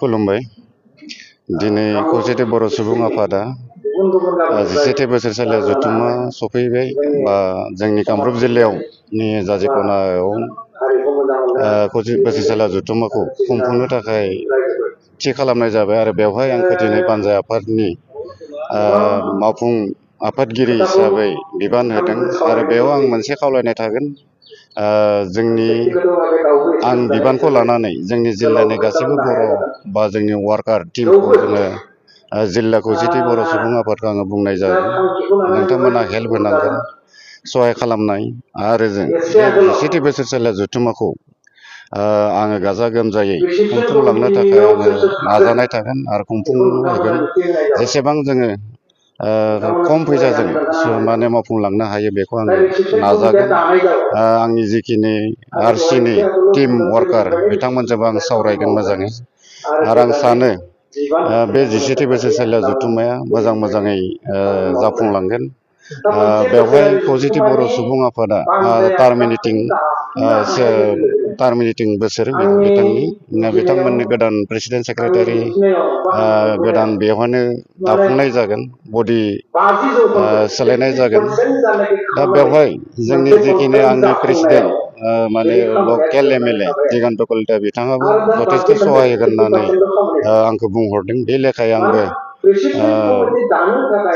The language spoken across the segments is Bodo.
खुलुमबाय। दिनै खौसेथि बर' सुबुं आफादा 17थि बोसोरसालिया जथुम्मा सफैबाय बा जोंनि कामरुप जिल्लायावनि जाजि खनायाव खौसेथि बोसोरसालिया जथुम्माखौ खुंफुंनो थाखाय थि खालामनाय जाबाय आरो बेवहाय आंखौ दिनै बानजाय आफादनि मावफुं आफादगिरि हिसाबै बिबान होदों आरो बेयाव आं मोनसे खावलायनाय थागोन। आं बिबानखौ लानानै जोंनि जिल्लानि गासैबो बर' बा जोंनि वार्कार टीमखौ जोङो जिल्ला खौसेथि बर' सुबुं आफादखौ आङो बुंनाय जागोन। नोंथांमोना हेल्प होनांगोन, सहाय खालामनाय आरो जों बे 17थि बोसोरसालिया जथुम्माखौ आङो गाजा गोमजायै खुंफुंलांनो थाखाय आङो नाजानाय थागोन आरो खुंफुंहोगोन। जेसेबां जोङो खम फैसाजों माने मावफुंलांनो हायो बेखौ आङो नाजागोन। आंनि जिखिनि आरसिनि टीम वार्कार बिथांमोनजोंबो आं सावरायगोन मोजाङै आरो आं सानो बे 17थि बोसोरसालिया जथुम्माया मोजाङै जाफुंलांगोन। बेवहाय खौसेथि बर' सुबुं आफादा टार्मिनेटिं बोसोर बिथांमोननि गोदान प्रेसिडेन्ट सेक्रेटारि गोदान बेवहायनो दाफुंनाय जागोन, बडि सोलायनाय जागोन। दा बेवहाय जोंनि जिखिनि आंनि प्रेसिडेन्ट माने लकेल एमएलए दिगान्त कलिता बिथाङाबो जथेस्थ' सहाय होगोन होननानै आंखौ बुंहरदों। बे लेखायै आंबो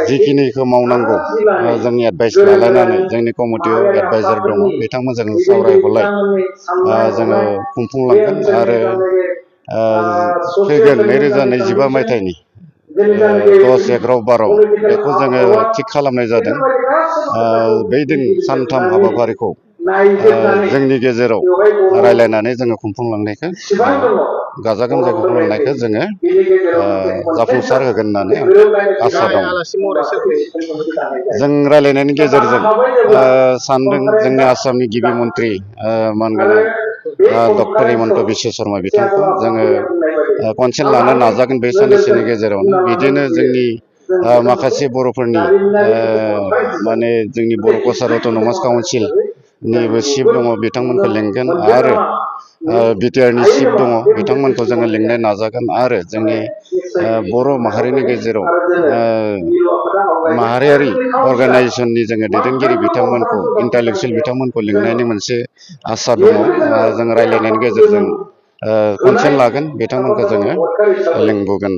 जिखिनिखौ मावनांगौ जोंनि एडभाइस लालायनानै जोंनि कमिटियाव एडभाइजार दङ, बिथांमोनजों सावरायहरलाय जोङो खुंफुंलांगोन आरो फैगोन 2025 मायथाइनि 10/11/12 बेखौ जोङो थिग खालामनाय जादों। बै दिन सानथाम हाबाफारिखौ जोंनि गेजेराव रायलायनानै जोङो खुंफुंलांनायखौ गाजा गोमजायै खुंफुंलांनायखौ जोङो जाफुंसार होगोन होननानै आं आसा दं। जों रायलायनायनि गेजेरजों सानदों जोंनि आसामनि गिबि मन्त्रि मानगोनां डक्टर हिमन्त बिश्व शर्मा बिथांखौ जोङो कनसेन्ट लानो नाजागोन बे साननैसोनि गेजेरावनो। बिदिनो जोंनि माखासे बर'फोरनि माने जोंनि बर' कसारि अट'नमास काउन्सिलनिबो चिफ दङ, बिथांमोनखौ लेंगोन आरो बिटिआरनि चिफ दङ, बिथांमोनखौ जोङो लिंनो नाजागोन आरो जोंनि बर' माहारिनि गेजेराव माहारियारि अर्गानाइजेसननि जोङो दैदेनगिरि बिथांमोनखौ, इन्टालेक्सुयेल बिथांमोनखौ लिंनायनि मोनसे आसा दङ। जों रायलायनायनि गेजेरजों कनसेन्ट लागोन, बिथांमोनखौ जोङो लिंबोगोन।